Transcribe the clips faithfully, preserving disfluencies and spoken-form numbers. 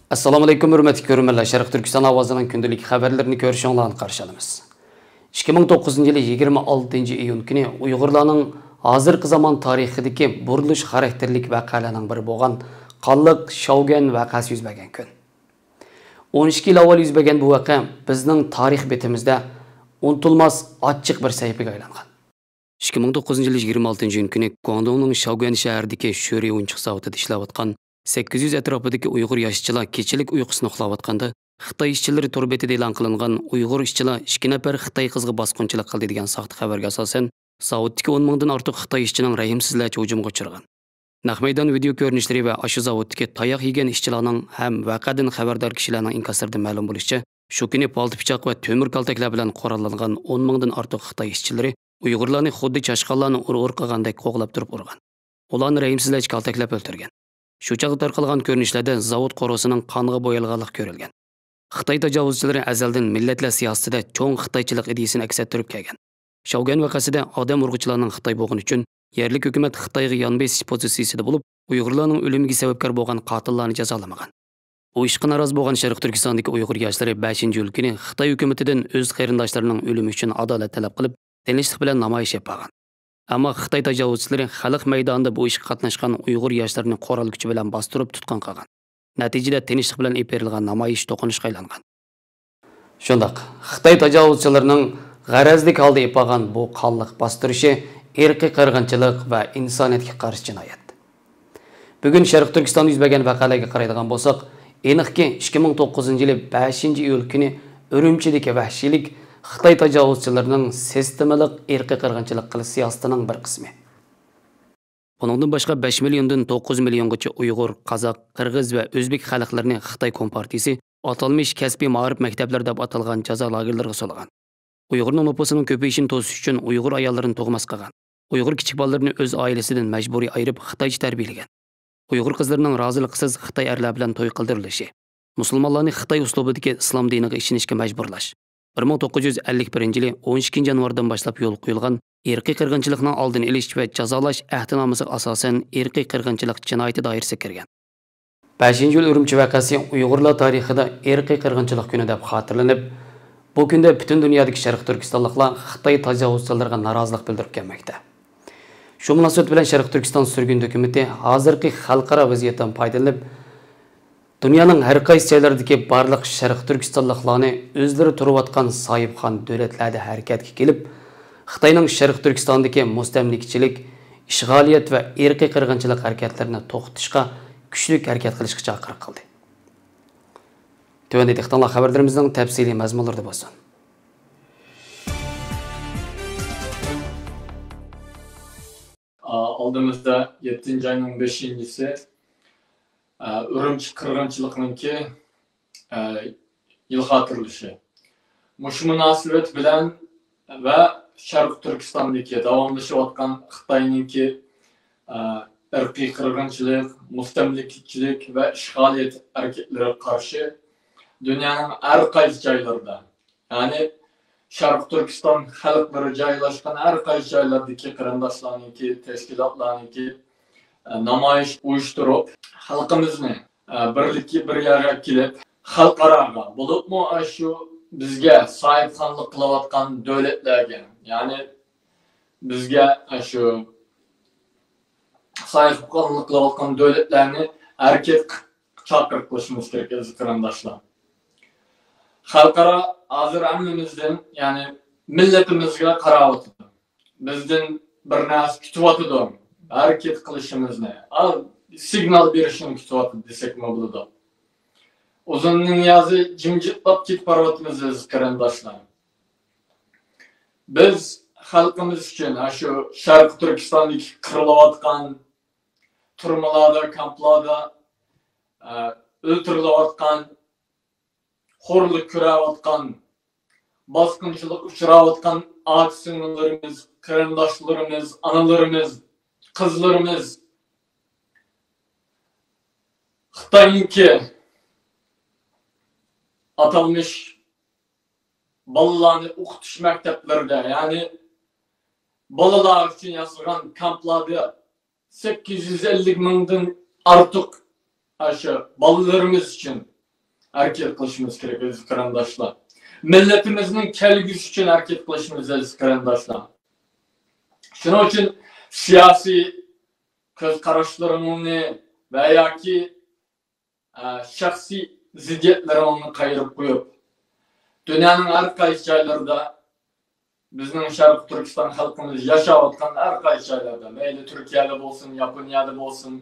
ئەسسالامۇئەلەيكۇم، ھۆرمەتلىك كۆرۈرمەنلەر. شەرقىي تۈركىستان ئاۋازىنىڭ كۈندىلىك خەۋەرلىرىنى كۆرۈشۈڭلارنى قارشى ئالىمىز. ئىككى مىڭ توققۇزىنچى يىلى يىگىرمە ئالتىنچى ئىيۇن كۈنى ئۇيغۇرلارنىڭ ھازىرقى زامان تارىخىدىكى بۇرۇلۇش خاراكتېرلىك ۋەقەلەرنىڭ بىرى بولغان قانلىق شاۋگۈەن ۋەقەسى يۈز بەرگەن كۈن. ئون ئىككى يىل ئاۋۋال يۈز بەرگەن بۇ ۋەقە بىزنىڭ تارىخ بېتىمىزدە ئۇنتۇلماس ئاچچىق بىر سەھىپىگە ئايلانغان. ئىككى مىڭ توققۇزىنچى يىلى يىگىرمە ئالتىنچى ئىيۇن كۈنى گۇاڭدۇڭنىڭ شاۋگۈەن شەھىرىدىكى شۆرى ئويۇنچۇق زاۋۇتىدا ئىشلەۋاتقان سەككىز يۈز ئەتراپىدىكى ئۇيغۇر ياش ئىشچىلار كېچىلىك ئۇيقۇسىنى ئۇخلاۋاتقاندا، خىتاي ئىشچىلىرى تور بېتىدە ئېلان قىلىنغان ئۇيغۇر ئىشچىلار ئىككى نەپەر خىتاي قىزىغا باسقۇنچىلىق قىلدى دېگەن ساختا خەۋەرگە ئاساسەن، زاۋۇتتىكى ئون مىڭدىن ئارتۇق خىتاي ئىشچىنىڭ رەھىمسىزلەرچە ھۇجۇمغا ئۇچرىغان. نەق مەيدان ۋىدېئو كۆرۈنۈشلىرى ۋە ئاشۇ زاۋۇتتىكى تاياق يېگەن ئىشچىلارنىڭ ھەم ۋەقەدىن خەۋەردار كىشىلەرنىڭ ئىنكاسلىرىدىن مەلۇم بولۇشىچە، شۇ كۈنى پالتا پىچاق ۋە تۆمۈر كالتەكلەر بىلەن قوراللانغان ئون مىڭدىن ئارتۇق خىتاي ئىشچىلىرى ئۇيغۇرلارنى خۇددى چاشقانلارنى ئۇر-ئۇر قىلغاندەك قوغلاپ تۇرۇپ ئۇرغان. ئۇلارنى رەھىمسىزلەرچە كالتەكلەپ ئۆلتۈرگەن. شۇ چاغدا تارقالغان كۆرۈنۈشلەردە زاۋۇت قورۇسىنىڭ قانغا بويالغانلىقى كۆرۈلگەن. خىتاي تاجاۋۇزچىلىرى ئەزەلدىن مىللەتلەر سىياسىتىدە چوڭ خىتايچىلىق ئىدىيىسىنى ئەكس ئەتتۈرۈپ كەلگەن. شاۋگۈەن ۋەقەسىدە ئادەم ئۇرغۇچىلارنىڭ خىتاي بولغىنى ئۈچۈن يەرلىك ھۆكۈمەت خىتايغا يان بېسىش پوزىتسىيىسىدە بولۇپ، ئۇيغۇرلارنىڭ ئۆلۈمىگە سەۋەبكار بولغان قاتىللارنى جازالىمىغان. بۇ ئىشقا نارازى بولغان شەرقىي تۈركىستاندىكى ئۇيغۇر ياشلىرى بەشىنچى ئىيۇل كۈنى خىتاي ھۆكۈمىتىدىن ئۆز قېرىنداشلىرىنىڭ ئۆلۈمى ئۈچۈن ئادالەت تەلەپ قىلىپ، تىنچلىق بىلەن نامايىش ئېلىپ بارغان. ئەمما خىتاي تاجاۋۇزچىلىرى خەلق مەيدانىدا بۇ ئىشقا قاتناشقان ئۇيغۇر ياشلىرىنى قورال كۈچى بىلەن باستۇرۇپ تۇتقۇن قىلغان. نەتىجىدە تىنچلىق بىلەن ئېلىپ بېرىلغان نامايىش توقۇنۇشقا ئايلانغان. شۇنداق، خىتاي تاجاۋۇزچىلىرىنىڭ غەرەزلىك ھالدا ئېلىپ بارغان بۇ قانلىق باستۇرۇشى ئىرقىي قىرغىنچىلىق ۋە ئىنسانىيەتكە قارشى جىنايەت. بۈگۈن شەرقىي تۈركىستاندا يۈز بەرگەن ۋەقەلەرگە قارايدىغان بولساق، ئېنىقكى، ئىككى مىڭ توققۇزىنچى يىلى بەشىنچى ئىيۇل كۈنى ئۈرۈمچىدىكى ۋەھشىيلىك خىتاي تاجاۋۇزچىلىرىنىڭ سىستېمىلىق ئىرقىي قىرغىنچىلىق قىلىش سىياسىتىنىڭ بىر قىسمى. بۇنىڭدىن باشقا، بەش مىليوندىن توققۇز مىليونغىچە ئۇيغۇر، قازاق، قىرغىز ۋە ئۆزبېك خەلقلىرىنى خىتاي كومپارتىيىسى ئاتالمىش كەسپىي مائارىپ مەكتەپلىرى دەپ ئاتالغان جازا لاگېرلىرىغا سولىغان. ئۇيغۇرنىڭ نوپۇسىنىڭ كۆپىيىشىنى توسۇش ئۈچۈن ئۇيغۇر ئاياللىرىنى تۇغماس قىلغان. ئۇيغۇر كىچىك بالىلىرىنى ئۆز ئائىلىسىدىن مەجبۇرىي ئايرىپ، خىتايچە تەربىيەلىگەن. ئۇيغۇر قىزلىرىنىڭ رازىلىقسىز خىتاي ئەرلەر بىلەن توي قىلدۇرۇلۇشى. مۇسۇلمانلارنى خىتاي ئۇسلۇبىدىكى ئىسلام دىنىغا ئىشىنىشكە مەجبۇرلاش. بىر مىڭ توققۇز يۈز ئەللىك بىرىنچى يىلى ئون ئىككىنچى يانۋاردىن باشلاپ يولغا قويۇلغان ئىرقىي قىرغىنچىلىقنىڭ ئالدىنى ئېلىش ۋە جازالاش ئەھدىنامىسىغا ئاساسەن ئىرقىي قىرغىنچىلىق جىنايىتى دائىرىسىگە كىرگەن. بەشىنچى ئىيۇل ئۈرۈمچى ۋەقەسى ئۇيغۇرلار تارىخىدا ئىرقىي قىرغىنچىلىق كۈنى دەپ خاتىرىلىنىپ، بۇ كۈندە پۈتۈن دۇنيادىكى شەرقىي تۈركىستانلىقلار خىتاي تاجاۋۇزچىلىرىغا نارازىلىق بىلدۈرۈپ كەلمەكتە. شۇ مۇناسىۋەت بىلەن شەرقىي تۈركىستان سۈرگۈن ھۆكۈمىتى ھازىرقى خەلقئارا ۋەزىيەتتىن پايدىلىنىپ، دۇنيانىڭ ھەر قايسى جايلىرىدىكى بارلىق شەرقىي تۈركىستانلىقلارنى ئۆزلىرى تۇرۇۋاتقان ساھىبخان دۆلەتلەردە ھەرىكەتكە كېلىپ، خىتاينىڭ شەرقىي تۈركىستاندىكى مۇستەملىكىچىلىك، ئىشغالىيەت ۋە ئىرقىي قىرغىنچىلىق ھەرىكەتلىرىنى توختىتىشقا كۈچلۈك ھەرىكەت قىلىشقا چاقىرىق قىلدى. تۆۋەندە دىققىتىڭلار خەۋەرلىرىمىزنىڭ تەپسىلىي مەزمۇنلىرىدا بولسۇن. ئالدىمىزدا يەتتىنچى ئاينىڭ بەشىنچىسى، ئۈرۈمچى قىرغىنچىلىقنىڭكى يىل خاتىرىلىشى. مۇشۇ مۇناسىۋەت بىلەن ۋە شەرقىي تۈركىستاندىكى داۋاملىشىۋاتقان خىتاينىڭكى ئىرقىي قىرغىنچىلىق، مۇستەملىكىچىلىك ۋە ئىشغالىيەت ھەرىكەتلىرىگە قارشى دۇنيانىڭ ھەر قايسى جايلىرىدا، يەنى شەرقىي تۈركىستان خەلقلىرى جايلاشقان ھەر قايسى جايلاردىكى قېرىنداشلارنىڭكى، تەشكىلاتلارنىڭكى، ئە، نامايىش ئۇيۇشتۇرۇپ، خەلقىمىزنى، ئە، بىرلىككە، بىر يەرگە كېلىپ، خەلقئاراغا، بولۇپمۇ ئاشۇ بىزگە ساھىبخانلىق قىلىۋاتقان دۆلەتلەرگە، يەنى بىزگە ئاشۇ ساھىبخانلىق قىلىۋاتقان دۆلەتلەرنى ھەرىكەت چاقىرىق قىلىشىمىز كېرەك، ئەزىز قېرىنداشلار. خەلقئارا ھازىر ھەممىمىزدىن، يەنى مىللىتىمىزگە قاراۋاتىدۇ. بىزدىن بىر نەرسە كۈتۈۋاتىدۇ. ھەرىكەت قىلىشىمىزنى، ئا، سىگنال بېرىشىنى كۈتۈۋاتىدۇ دېسەكمۇ بولىدۇ. ئۇزۇن نىيازى جىمجىتلاپ كېتىپ بارىۋاتىمىز، ئەزىز قېرىنداشلار. بىز خەلقىمىز ئۈچۈن، ھە، شۇ شەرقىي تۈركىستاندىكى قىرىلىۋاتقان، تۈرمىلەردە، كامپلاردا، ئە، ئۆلتۈرۈلۈۋاتقان، خورلۇق كۆرۈۋاتقان، باسقۇنچىلىققا ئۇچراۋاتقان ئاكا-سىڭىللىرىمىز، قېرىنداشلىرىمىز، ئانىلىرىمىز، قىزلىرىمىز خىتاينىڭكى ئاتالمىش بالىلارنى ئوقۇتۇش مەكتەپلىرىدە، يەنى بالىلار ئۈچۈن ياسىغان كامپلاردا سەككىز يۈز ئەللىك مىڭدىن ئارتۇق ئاشۇ بالىلىرىمىز ئۈچۈن ھەرىكەت قىلىشىمىز كېرەك، ئەزىز قېرىنداشلار. مىللىتىمىزنىڭ كەلگۈسى ئۈچۈن ھەرىكەت قىلىشىمىز، ئەزىز قېرىنداشلار. شۇنىڭ ئۈچۈن سىياسىي كۆز قاراشلىرىڭنى ۋە ياكى، ئە، شەخسىي زىددىيەتلىرىڭنى قايرىپ قويۇپ، دۇنيانىڭ ھەر قايسى جايلىرىدا بىزنىڭ شەرقىي تۈركىستان خەلقىمىز ياشاۋاتقان ھەر قايسى جايلاردا، مەيلى تۈركىيەدە بولسۇن، ياپونىيەدە بولسۇن،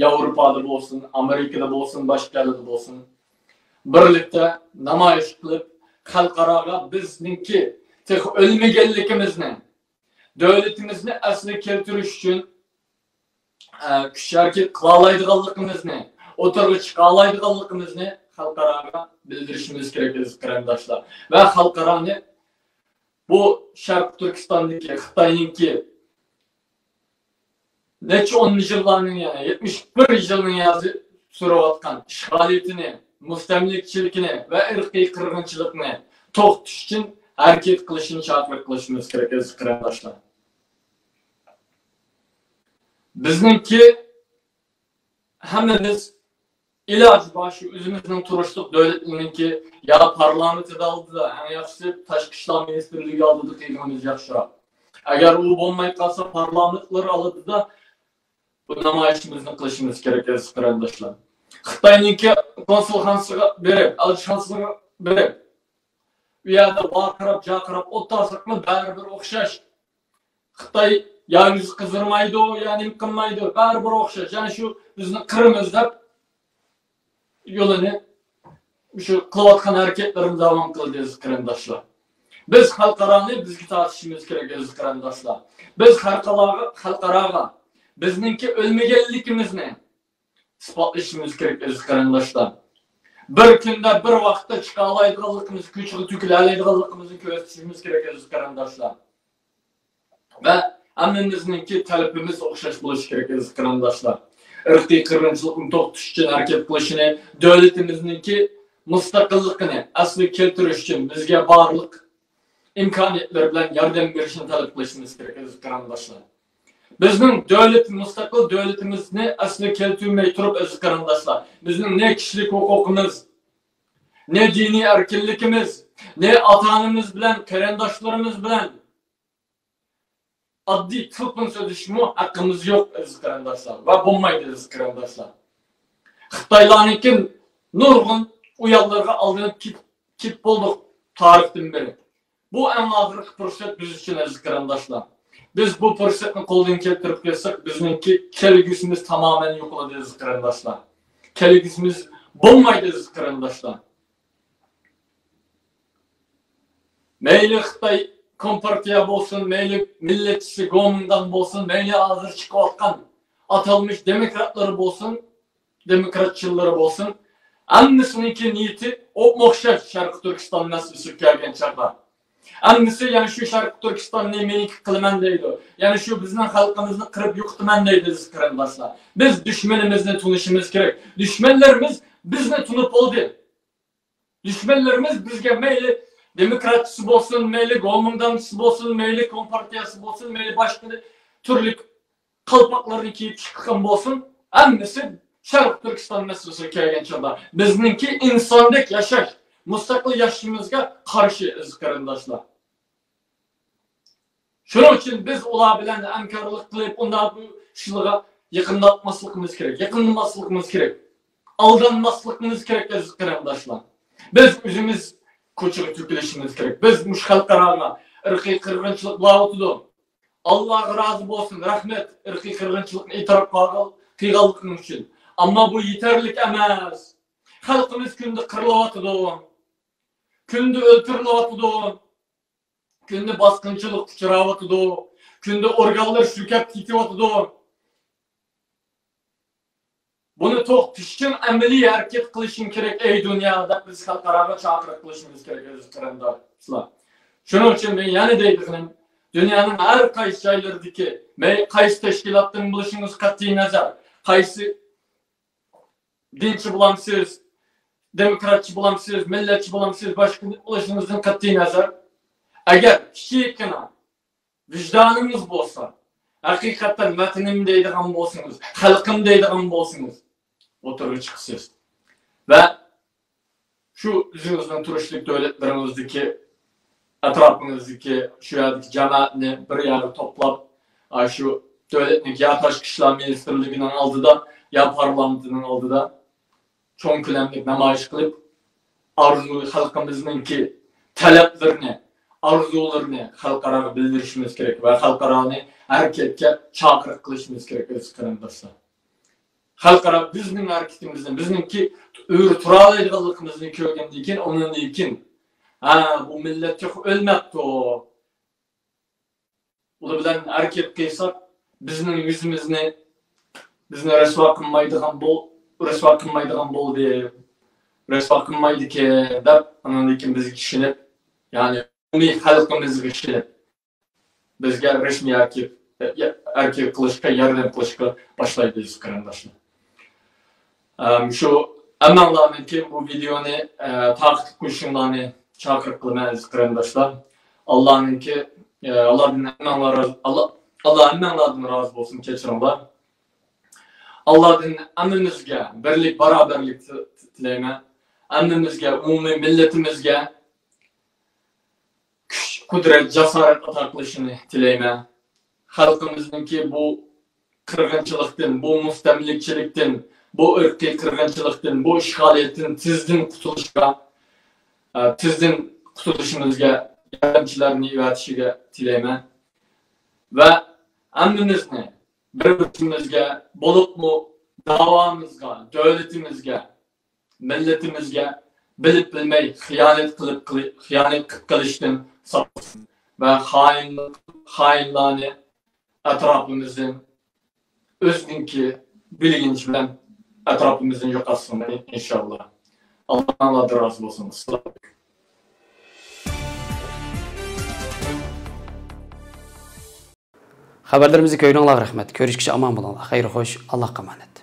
ياۋروپادا بولسۇن، ئامېرىكىدا بولسۇن، باشقا يەرلەردە بولسۇن، بىرلىكتە نامايىش قىلىپ، خەلقئاراغا بىزنىڭكى تېخى ئۆلمىگەنلىكىمىزنى، دۆلىتىمىزنى ئەسلىگە كەلتۈرۈش ئۈچۈن، ئە، كۈچ ھەرىكەت قىلالايدىغانلىقىمىزنى، ئوتتۇرىغا چىقالايدىغانلىقىمىزنى خەلقئاراغا بىلدۈرۈشىمىز كېرەك، ئەزىز قېرىنداشلار. ۋە خەلقئارانى بۇ شەرقىي تۈركىستاندىكى خىتاينىڭكى نەچچە ئون يىللارنىڭ، يەنى يەتمىش بىر يىلنىڭ يازى سۈرۈۋاتقان ئىشغالىيىتىنى، مۇستەملىكىچىلىكىنى ۋە ئىرقىي قىرغىنچىلىقنى توختىتىش ئۈچۈن ھەرىكەت قىلىشنى چاقىرىق قىلىشىمىز كېرەك، ئەزىز قېرىنداشلار. بىزنىڭكى ھەممىمىز ئىلاجى بار شۇ ئۆزىمىزنىڭ تۇرۇشلۇق دۆلىتىنىڭكى يا پارلامېنت ئالدىدا، ئەڭ ياخشىسى تاشقى ئىشلار مىنىستىرلىكى ئالدىدا قىلغىنىمىز ياخشىراق. ئەگەر ئۇ بولماي قالسا، پارلامېنتلار ئالدىدا بۇ نامايىشىمىزنى قىلىشىمىز كېرەك، ئەزىز قېرىنداشلار. خىتاينىڭكى كونسۇلخانىسىغا بېرىپ، ئەلچىخانىسىغا بېرىپ، ئۇ يەردە ۋارقىراپ، جارقىراپ ئولتۇرساقمۇ بەرىبىر ئوخشاش. خىتاي يا يۈز قىزىرمايدۇ، يا نېمە قىلمايدۇ، بەرىبىر ئوخشاش. يەنى شۇ بىزنى قىرىمىز دەپ يولىنى، شۇ قىلىۋاتقان ھەرىكەتلىرىنى داۋام قىلدى، ئەزىز قېرىنداشلار. بىز خەلقئارانى بىزگە تارتىشىمىز كېرەك، ئەزىز قېرىنداشلار. بىز خەلقئاراغا، خەلقئاراغا بىزنىڭكى ئۆلمىگەنلىكىمىزنى ئىسپاتلىشىمىز كېرەك، ئەزىز قېرىنداشلار. بىر كۈندە، بىر ۋاقىتتا چىقالايدىغانلىقىمىزنى، كۆچىگە تۆكۈلەلەيدىغانلىقىمىزنى كۆرسىتىشىمىز كېرەك، ئەزىز قېرىنداشلار. ۋە ھەممىمىزنىڭكى تەلىپىمىز ئوخشاش بولۇشى كېرەك، ئەزىز قېرىنداشلار. ئىرقىي قىرغىنچىلىقنى توختىتىش ئۈچۈن ھەرىكەت قىلىشىنى، دۆلىتىمىزنىڭكى مۇستەقىللىقىنى ئەسلىگە كەلتۈرۈش ئۈچۈن بىزگە بارلىق ئىمكانىيەتلەر بىلەن ياردەم بېرىشىنى تەلەپ قىلىشىمىز كېرەك، ئەزىز قېرىنداشلار. بىزنىڭ دۆلەت، مۇستەقىل دۆلىتىمىزنى ئەسلىگە كەلتۈرمەي تۇرۇپ، ئەزىز قېرىنداشلار، بىزنىڭ نە كىشىلىك ھوقۇقىمىز، نە دىنىي ئەركىنلىكىمىز، نە ئاتا-ئانىمىز بىلەن، قېرىنداشلىرىمىز بىلەن ئاددىي تېلېفون سۆزلىشىشمۇ ھەققىمىز يوق، ئەزىز قېرىنداشلار، ۋە بولمايدۇ، ئەزىز قېرىنداشلار. خىتايلارنىڭكى نۇرغۇن ئۇيانلىرىغا ئالدىنىپ كېتىپ، كېتىپ بولدۇق تارىختىن بېرى. بۇ ئەڭ ئاخىرقى پۇرسەت بىز ئۈچۈن، ئەزىز قېرىنداشلار. بىز بۇ پۇرسەتنى قولدىن كەلتۈرۈپ كەتسەك، بىزنىڭكى كەلگۈسىمىز تامامەن يوقىلىدۇ، ئەزىز قېرىنداشلار. كەلگۈسىمىز بولمايدۇ، ئەزىز قېرىنداشلار. مەيلى خىتاي كومپارتىيە بولسۇن، مەيلى مىللەتچىسى گومىنداڭ بولسۇن، مەيلى ھازىر چىقىۋاتقان ئاتالمىش دېموكراتلىرى بولسۇن، دېموكراتچىللىرى بولسۇن، ھەممىسىنىڭكى نىيىتى ئوپمۇئوخشاش شەرقىي تۈركىستان مەسىلىسىگە كەلگەن چاغدا. ھەممىسى يەنە شۇ شەرقىي تۈركىستاننى مېنىڭكى قىلىمەن دەيدۇ. يەنە شۇ بىزنىڭ خەلقىمىزنى قىرىپ يوقىتىمەن دەيدۇ، ئەزىز قېرىنداشلار. بىز دۈشمىنىمىزنى تونۇشىمىز كېرەك. دۈشمەنلىرىمىز بىزنى تونۇپ بولدى. دۈشمەنلىرىمىز بىزگە مەيلى دېموكراتچىسى بولسۇن، مەيلى گومىنداڭچىسى بولسۇن، مەيلى كومپارتىيەسى بولسۇن، مەيلى باشقا تۈرلۈك قالپاقلارنى كىيىپ چىققان بولسۇن، ھەممىسى شەرقىي تۈركىستان مەسىلىسىگە كەلگەن چاغدا بىزنىڭكى ئىنساندەك ياشاش، مۇستەقىل ياشىشىمىزغا قارشى، ئەزىز قېرىنداشلار. شۇنىڭ ئۈچۈن بىز ئۇلار بىلەن ھەمكارلىق قىلىپ، ئۇنداق بۇ ئىشلارغا يېقىنلاشماسلىقىمىز كېرەك، يېقىنلىماسلىقىمىز كېرەك، ئالدانماسلىقىمىز كېرەك، ئەزىز قېرىنداشلار. بىز ئۆزىمىز كوچىغا تۆكۈلۈشىمىز كېرەك. بىز مۇشۇ خەلقئاراغا ئىرقىي قىرغىنچىلىق بولۇۋاتىدۇ. ئاللاغا رازى بولسۇن، رەھمەت، ئىرقىي قىرغىنچىلىقنى ئېتىراپ قىلغان-، قىلغانلىقىڭ ئۈچۈن. ئەمما بۇ يېتەرلىك ئەمەس. خەلقىمىز كۈندە قىرىلىۋاتىدۇ. كۈندە ئۆلتۈرۈلۈۋاتىدۇ. كۈندە باسقۇنچىلىققا ئۇچراۋاتىدۇ. كۈندە ئورگانلار شۈركەپ كېتىۋاتىدۇ. بۇنى توختىتىش ئۈچۈن ئەمەلىي ھەرىكەت قىلىشىڭ كېرەك، ئەي دۇنيا، دەپ بىز خەلقئاراغا چاقىرىق قىلىشىمىز كېرەك، ئەزىز قېرىنداشلار. شۇنىڭ ئۈچۈن مەن يەنە دەيدىغىنىم، دۇنيانىڭ ھەر قايسى جايلىرىدىكى، مەي-، قايسى تەشكىلاتتىن بولۇشىڭىز قەتئىي نەزەر، قايسى دىنچى بولامسىز، دېموكراتچى بولامسىز، مىللەتچى بولامسىز، باشقا بولۇشىڭىزدىن قەتئىي نەزەر، ئەگەر كىچىككىنە ۋىجدانىڭىز بولسا، ھەقىقەتەن ۋەتىنىم دەيدىغان بولسىڭىز، خەلقىم دەيدىغان بولسىڭىز، ئوتتۇرىغا چىقىسىز. ۋە شۇ ئۆزىڭىزنىڭ تۇرۇشلۇق دۆلەتلىرىڭىزدىكى، ئەتراپىڭىزدىكى، شۇ يەردىكى جامائەتنى بىر يەرگە توپلاپ، ئاشۇ دۆلەتنىڭ يەر تاشقى ئىشلار مىنىستىرلىكىنىڭ ئالدىدا، يا پارلامېنتىنىڭ ئالدىدا چوڭ كۆلەملىك نامايىش قىلىپ، ئارزۇ، خەلقىمىزنىڭكى تەلەپلىرىنى، ئارزۇلىرىنى خەلقئاراغا بىلدۈرۈشىمىز كېرەك ۋە خەلقئارانى ھەرىكەتكە چاقىرىق قىلىشىمىز كېرەك، ئەزىز قېرىنداشلار. خەلقئارا بىزنىڭ ھەرىكىتىمىزنى، بىزنىڭكى ئۆرە تۇرالايدىغانلىقىمىزنى كۆرگەندىن كېيىن، ئۇنىڭدىن كېيىن، ھە، بۇ مىللەت تېخى ئۆلمەپتۇ. ئۇلار بىلەن ھەرىكەت قىلساق، بىزنىڭ يۈزىمىزنى، بىزنى رەسۋا قىلمايدىغان بول-، رەسۋا قىلمايدىغان بولدى، رەسۋا قىلمايدىكەن دەپ، ئاندىن كېيىن بىزگە ئىشىنىپ، يەنى ئومۇمىي خەلقىمىزگە ئىشىنىپ، بىزگە رەسمىي ھەرىكەت، ھەرىكەت قىلىشقا، ياردەم قىلىشقا باشلايدۇ، ئەزىز قېرىنداشلار. ئەم، شۇ ھەممەڭلارنىڭكى بۇ ۋىدېونى، ئە، تارقىتىپ قويۇشۇڭلارنى چاقىرىق قىلىمەن، ئەزىز قېرىنداشلار. ئاللانىڭكى، ئە، ئاللادىن ھەممەڭلار رازى، ئاللا، ئاللا ھەممەڭلاردىن رازى بولسۇن، كەچۈرۈڭلار. ئاللادىن ھەممىمىزگە بىرلىك، باراۋەرلىك تى-، تى-، تىلەيمەن. ھەممىمىزگە، ئومۇمىي مىللىتىمىزگە كۈچ، قۇدرەت، جاسارەت ئاتا قىلىشىنى تىلەيمەن. خەلقىمىزنىڭكى بۇ قىرغىنچىلىقتىن، بۇ مۇستەملىكىچىلىكتىن، بۇ ئىرقىي قىرغىنچىلىقتىن، بۇ ئىشغالىيەتتىن تېزدىن قۇتۇلۇشىغا، ئە، تېزدىن قۇتۇلۇشىمىزغا ياردەمچىلەرنى ئەۋەتىشىگە تىلەيمەن. ۋە ھەممىمىزنى بىر-بىرىمىزگە، بولۇپمۇ داۋامىزغا، دۆلىتىمىزگە، مىللىتىمىزگە بىلىپ بىلمەي خىيانەت قىلىپ، قىلى-، خىيانەت قىلىپ قېلىشتىن ساقلىسۇن ۋە خائىنلىق، خائىنلارنى ئەتراپىمىزدىن ئۆزىنىڭكى بىلگىنىچە بىلەن ئەتراپىمىزدىن يوقاتسۇن، ئىنشاللا. ئاللا ئاڭلاردىن رازى بولسۇن. ئەسسالامۇ ئەلەيكۇم. خەۋەرلىرىمىزنى كۆرگىنىڭلارغا رەھمەت. كۆرۈشكىچە ئامان بولۇڭلار. خەير خوش، ئاللاھقا ئامانەت.